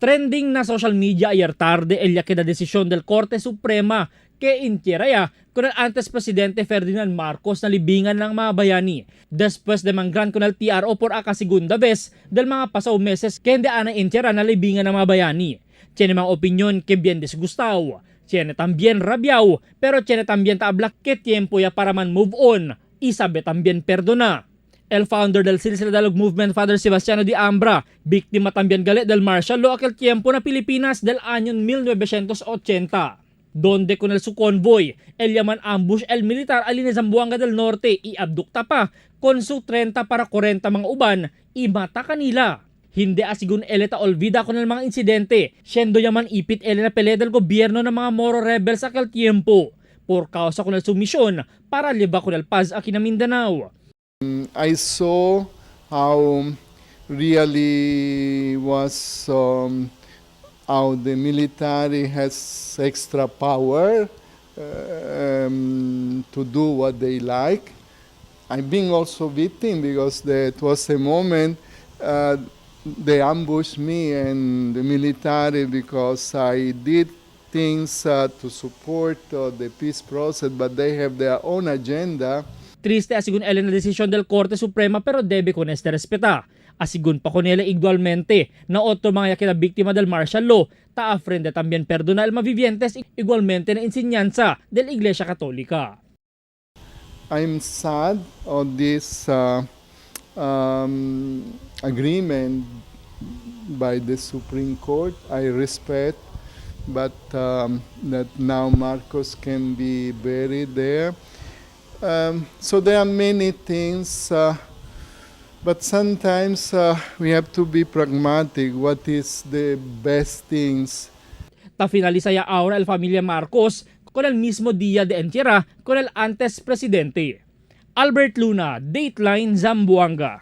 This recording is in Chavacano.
Trending na social media ayer tarde el ya queda desisyon del Korte Suprema que entierra ya con el antes presidente Ferdinand Marcos na libingan ng mga bayani. Después de mangran con el TRO por aka segunda vez del mga pasaw meses que hindi ana entierra na libingan ng mga bayani. Tiene mga opinión que bien disgustado. Tiene también rabiao, pero tiene también tabla que tiempo ya para man move on. Y sabe también perdona. El founder del Silsila Dialogue Movement, Father Sebastiano de Ambra, biktima también gali del martial law aquel tiempo na Pilipinas del año 1980, donde con el su convoy, el llaman ambush el militar alin Zamboanga del Norte y abdukta pa con su 30 para 40 mga uban y mata kanila. Hindi asigun eleta olvida con el mga insidente, siendo yaman ipit ele na pelea del gobyerno ng mga Moro rebels aquel tiempo por causa con el sumisión para llevar con el paz aquí na Mindanao. I saw how really was how the military has extra power to do what they like. I'm being also victim because there was a moment they ambushed me and the military because I did things to support the peace process, but they have their own agenda. Triste asigun ele na desisyon del Korte Suprema, pero debe con este respeta. Asigun pa con ele igualmente na otro mga yakina biktima del martial law, ta aprende también perdona el mavivientes, igualmente na enseñanza del Iglesia Katolika. I'm sad on this agreement by the Supreme Court. I respect, but that now Marcos can be buried there. So there are many things, but sometimes we have to be pragmatic. What is the best things? Ta finaliza ya ahora el familia Marcos con el mismo día de entierra con el antes presidente. Albert Luna, Dateline Zamboanga.